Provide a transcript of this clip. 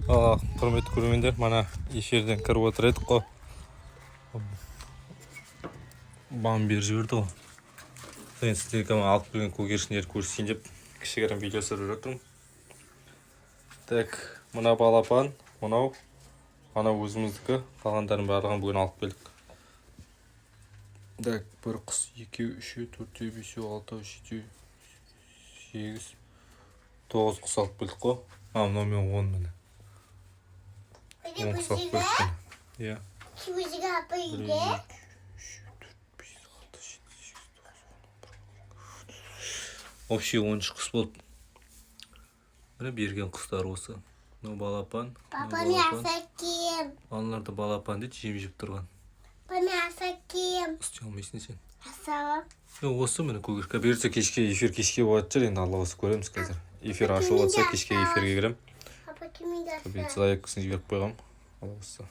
Ал, құрметті көрермендер, мана эфирден кіріп отыр едік қой, бан беріп жіберді ғой. Енді сіздерге мына алып келген көгершіндерді көрсетейін деп кішігірім видео түсіріп жатырмын. Так, мына балапан, мынау, анау өзіміздікі, қалғандарының барлығын бүгін алып келдік. Так, бір құс, екеу, үшеу, төртеу, бесеу, алтау, жетеу, сегіз, тоғыз құс алып келдік қой. А, мынаумен 10, міне, 10 құс алып келдік, міне, иә. Күйеуге Бір, апайы. Екі, үш, төрт, бес, алты, жеті, сегіз, тоғыз, он, он бір. Общий 13 құс болды. Міне, берген құстар осы. Мынау балапан, мынау Папа, мен балапан. аса кием. Аналар да балапан дейді, жем жеп тұрған. Папа, мен аса кием. Істей алмайсың сен. Аса. Е, осы, міне, көгершін. Бұйыртса, кешке эфир, кешке болатын шығар енді, Алла қаласа, көреміз қазір. Эфир ашылып жатса, кешке эфирге кіремін. Папа, кімді аса? Заявкасын жіберіп қойғанмын, Алла қаласа.